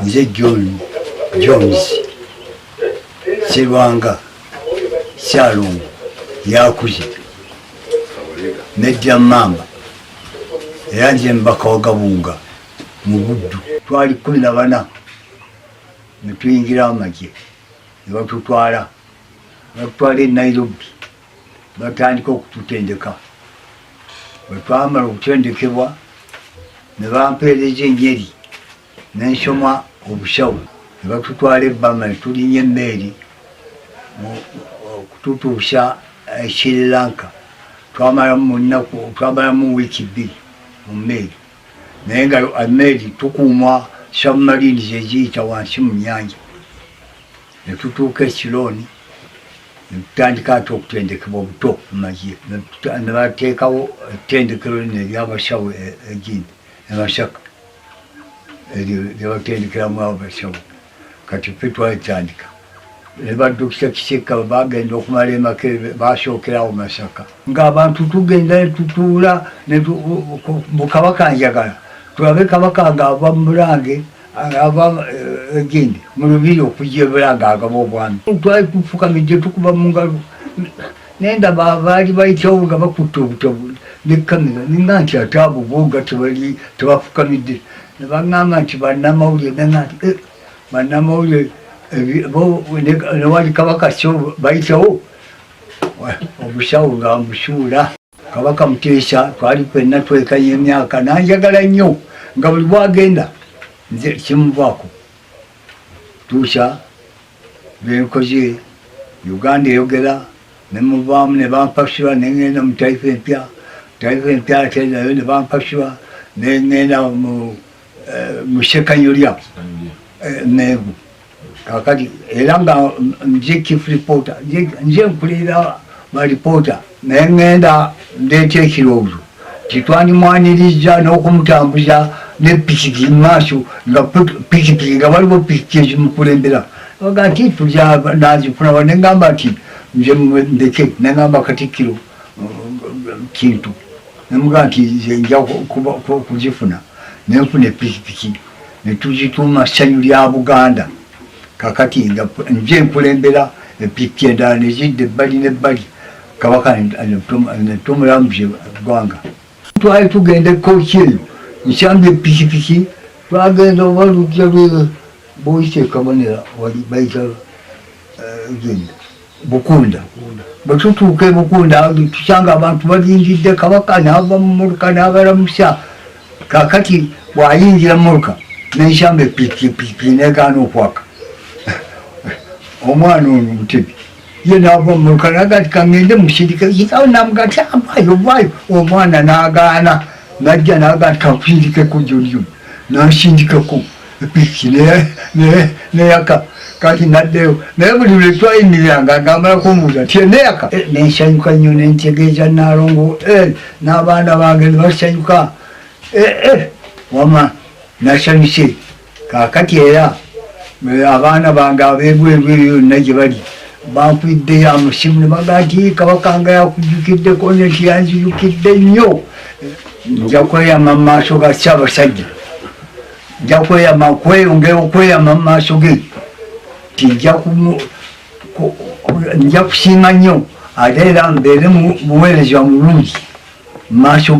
Nze John Jones Serwanga Ssalongo yakuze nedda Mamba, era nze mubaka wa Gabunga mu Buddu. Twali 14 ne tuyingira amagye ne batutwala, batutwala e Nairobi, batandika okututendeka. Bwe twamala okutendekebwa ne bampeereza enjeri nensoma obusawo, ne batutwala e Bama ne tulinnya emmeeri okututuusa e Sri Lanka. Twamalamu nnaku, twamalamu wiiki 2 mu mmeeri, naye nga emmeeri tukuumwa submarine zeziyita wansi mu nnyanja. Ne tutuuka e Ceylon ne tutandika ate okutendekebwa buto mu magye, ne bateekawo ettendekero lino ery'abasawo egindi e Masaka, eryo lyebatendekeramu abasawo. Kati ffe twalitandika ne badokita Kisekka bagenda okumala e Makerere, basookerawo Masaka. Ng'abantu tugenda ne tutuula mu Kabaka, njagala tulabe Kabaka ng'ava mu Bulange, ava egindi mu Lubiri okujja e Bulange agaba obwami. Twali tufukamidde tukuba mu ngalo, nendaba abaali bayitawo nga bakutte obutabo ne kamera, ninga nti ate abo bo nga tebali tebafukamidde. Ne baŋŋamba nti bannamawulire, neŋŋamba nti bannamawulire newali Kabaka so bayitawo obusawo nga mbusuula. Kabaka Muteesa twali ffenna twekanya emyaka, nanjagala nnyo nga buli bwagenda nze kimuvaako. Tuusa byenkoze Uganda eyogera, nemuvaamu ne bampasula nengenda mu Taifa Empya. Taifa Empya ate nayo ne bampasula nengenda mu Ssekanyolya Mengo. Kakati era nga nze chief reporter, nze nkulira balipoota, naye ngenda ndeeta ekirowoozo titwandimwaniriza n'okumutambuza ne pikipiki mu maaso, nga pikipiki nga waliwo pikipiki ezimukulembera. Baga nti tulya nazifuna, nengamba nti nze ndeke, nengamba Katikkiro Kintu, nemugamba nti nze nja kuzifuna, nenfuna epikipiki netuzituuma Ssanyu lya Buganda. Kakati nga nze nkulembera, epikipiki endala nezidda ebbali nebbali, Kabaka netumulamuza eggwanga. Twali tugenda ekooki eyo, nsambye epikipiki, twagenda oba lujja lwe boyita ekabonera wali bayita genda Bukunda. Bwe tutuuka e Bukunda tusanga abantu balindidde Kabaka, n'ava mu mmotoka n'abalamusa. Kakati bw'ayingira mu mmotoka nensamba epikipiki negaana okwaka. Omwana ono Mutebi ye n'ava mu mmotoka naga nti kaŋŋende musindike kitawe, namuga nti avaayo vaayo. Omwana n'agaana, najja naga nti kankusindikeko Joni, nansindikako epiki neyaka. Kati naddeyo, naye buli lwe twayimiriranga ng'amala kumubuuza nti eneyaka. Nensanyuka nnyo, nentegeeza Naalongo n'abaana bange ne basanyuka. Wama nasanyuse. Kaakati era abaana bange ab'ebweru eyo yonna gye bali bampiddeyo amasimu ne bagaa nti Kabaka nga yakujjukiddeko, nti yanzijukidde nnyo. Nja kweyama mu maaso ga Ssaabasajja, nja kweyama, kweyongera okweyama mu maaso ge nti nja kusiima nnyo, ate era mbeere muweereza mulungi mu maaso.